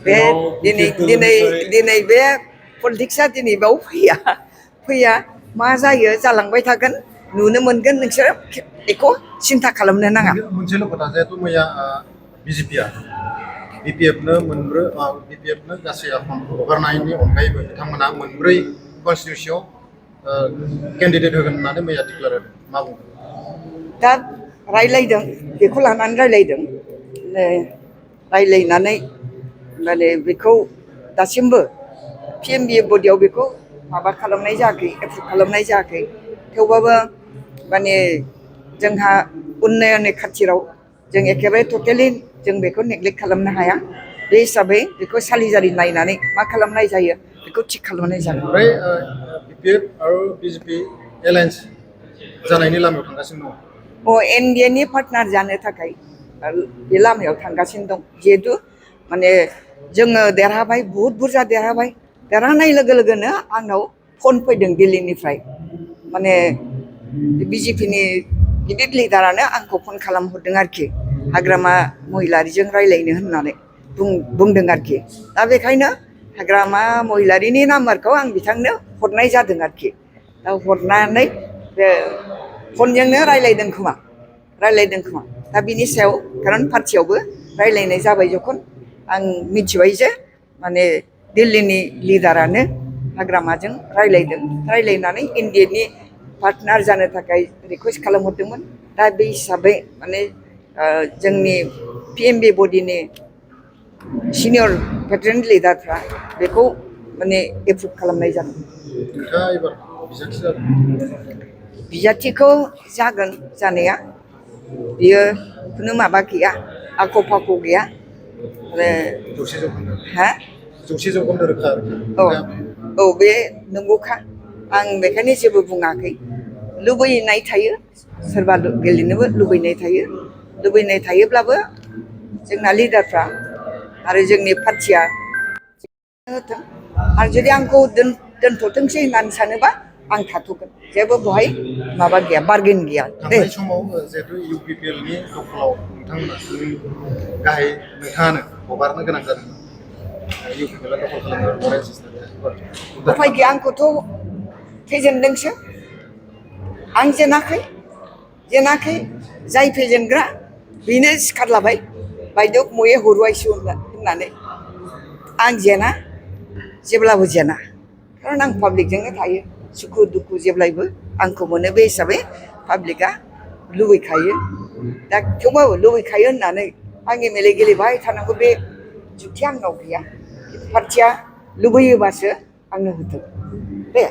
बे दिनै बे पलिटिक्सआ दिनै बाव फैया मा जायो जालांबाय थागोन नुनो मोनगोन नोंसोर बेखौ सिन्था खालामनो नाङा मोनसेल' खोथा जिहेतु मैया बिजेपिआ बिपिएफनो बिपिएफनो गासै आसाम हगारनायनि अनगायैबो बिथांमोना मोनब्रै कनस्टिटिउन्सियाव केन्डिडेट होगोन होननानै मैया डिक्लेयार होदों मा बुंदों दा रायलायदों बेखौ लानानै रायलायनानै माने बेखौ दासिमबो पिएमबि बडियाव बेखौ माबा खालामनाय जायाखै एप्रुभ खालामनाय जायाखै थेवबाबो माने जोंहा उन्नयननि खाथिराव जों एखेबारे टटेलि जों बेखौ नेग्लेक्ट खालामनो हाया बे हिसाबै बेखौ सालिजारि नायनानै मा खालामनाय जायो बेखौ थिग खालामनाय जागोन ओमफ्राय बिपिएफ आरो बिजेपि एलायन्स जानायनि लामायाव थांगासिनो दं एनडिएनि पार्टनार जानो थाखाय बे लामायाव थांगासिनो दं जिहेतु माने जोङो देरहाबाय बुहुत बुरजा देरहानाय लोगो लोगोनो आंनाव फन फैदों दिल्लीनिफ्राय माने बिजेपिनि गिदिर लिडारानो आंखौ फन खालामहरदों आरोखि हाग्रामा महिलारिजों रायलायनो होननानै बुंदों आरोखि दा बेखायनो हाग्रामा महिलारिनि नाम्बारखौ आं बिथांनो हरनाय जादों आरोखि दा हरनानै बे फनजोंनो रायलायदों खोमा दा बिनि सायाव खारन पार्टियावबो रायलायनाय जाबाय जखन आं मिथिबाय जे माने दिल्लीनि लिडारानो हाग्रामाजों रायलायनानै एनडिएनि पार्टनार जानो थाखाय रिकुवेस्ट खालामहरदोंमोन दा बे हिसाबै माने जोंनि पिएमबि बडिनि सिनियर भेटेरेन लिडारफ्रा बेखौ माने एप्रुभ खालामनाय जादों बिजाथिखौ जागोन जानाया बियो खुनु माबा गैया आख' फाख' गैया औ बे नंगौखा आं बेखायनो जेबो बुङाखै लुबैनाय थायो सोरबा गेलेनोबो लुबैनाय थायोब्लाबो जोंना लिडारफ्रा आरो जोंनि पार्टिया होथों आरो जुदि आंखौ दोनथ'थोंसै होननानै सानोबा आं थाथ'गोन जेबो बहाय माबा गैया बार्गेन गैया थांनाय समाव जिहेतु इउपिपिएलनि दखलाव नोंथांमोना गाहाय नोंथाङानो हगारनो गोनां जादों इउपिपिएलआ दखल खालामनो उफाय गैया आंखौथ' फेजेनदोंसो आं जेनाखै जाय फेजेनग्रा बेनो सिखारलाबाय बायद' मये हरुवायसो होननानै आं जेब्लाबो जेना खारन आं पाब्लिकजोंनो थायो सुखु दुखु जेब्लायबो आंखौ मोनो बे हिसाबै पाब्लिकआ लुबैखायो दा थेवबाबो लुबैखायो होननानै आं एमएलए गेलेबाय थानांगौ बे जुक्तिया आंनाव गैया पार्टिया लुबैयोबासो आंनो होथों दे